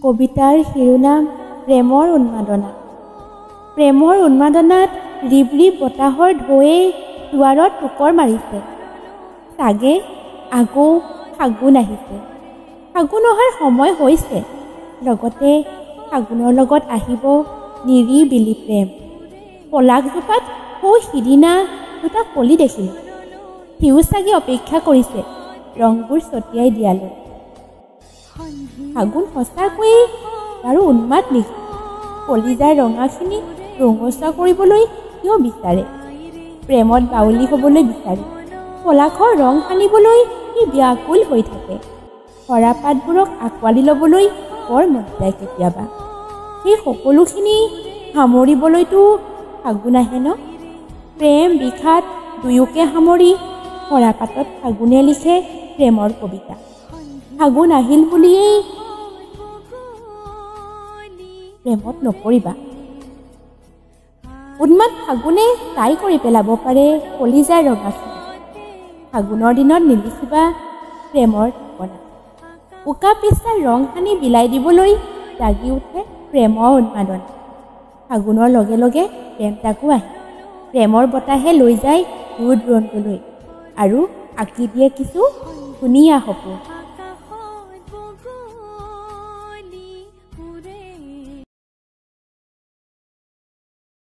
কবিতাৰ শিৰোনাম প্ৰেমৰ উন্মাদনা। প্ৰেমৰ উন্মাদনাত ৰিব ৰিব বতাহৰ ঢৌৱে দুৱাৰত টোকৰ মাৰিছে। চাগে আকৌ ফাগুন আহিছে। ফাগুন অহাৰ সময় হৈছে, লগতে ফাগুনৰ লগত আহিব নিৰিবিলি প্ৰেম। পলাশজোপাত সৌ সিদিনা দুটা কলি দেখিলোঁ। সিও চাগে অপেক্ষা কৰিছে ৰংবোৰ ছটিয়াই দিয়ালৈ। ফাগুন সঁচাকৈয়ে বাৰু উন্মাদ নেকি? কলিজাৰ ৰঙাখিনি ৰঙচুৱা কৰিবলৈ কিয় বিচাৰে? প্ৰেমত বাউলি হ'বলৈ বিচাৰে। পলাশৰ ৰং সানিবলৈ সি ব্যাকুল হৈ থাকে। সৰাপাতবোৰক আঁকোৱালি ল'বলৈ বৰ মন যায় কেতিয়াবা। সেই সকলোখিনি সামৰিবলৈতো ফাগুন আহে ন? প্ৰেম বিষাদ দুয়োকে সামৰি সৰাপাতত ফাগুনে লিখে প্ৰেমৰ কবিতা। ফাগুন আহিল বুলিয়েই প্ৰেমত নপৰিবা। উন্মাদ ফাগুনে ছাই কৰি পেলাব পাৰে কলিজাৰ ৰঙাখিনি। ফাগুনৰ দিনত নিলিখিবা প্ৰেমৰ ঠিকনা। উকা পৃষ্ঠাৰ ৰং সানি বিলাই দিবলৈ জাগি উঠে প্ৰেমৰ উন্মাদনা। ফাগুনৰ লগে লগে প্ৰেমজাকো আহে। প্ৰেমৰ বতাহে লৈ যায় দূৰ দূৰণিলৈ আৰু আঁকি দিয়ে কিছু ধুনীয়া সপোন।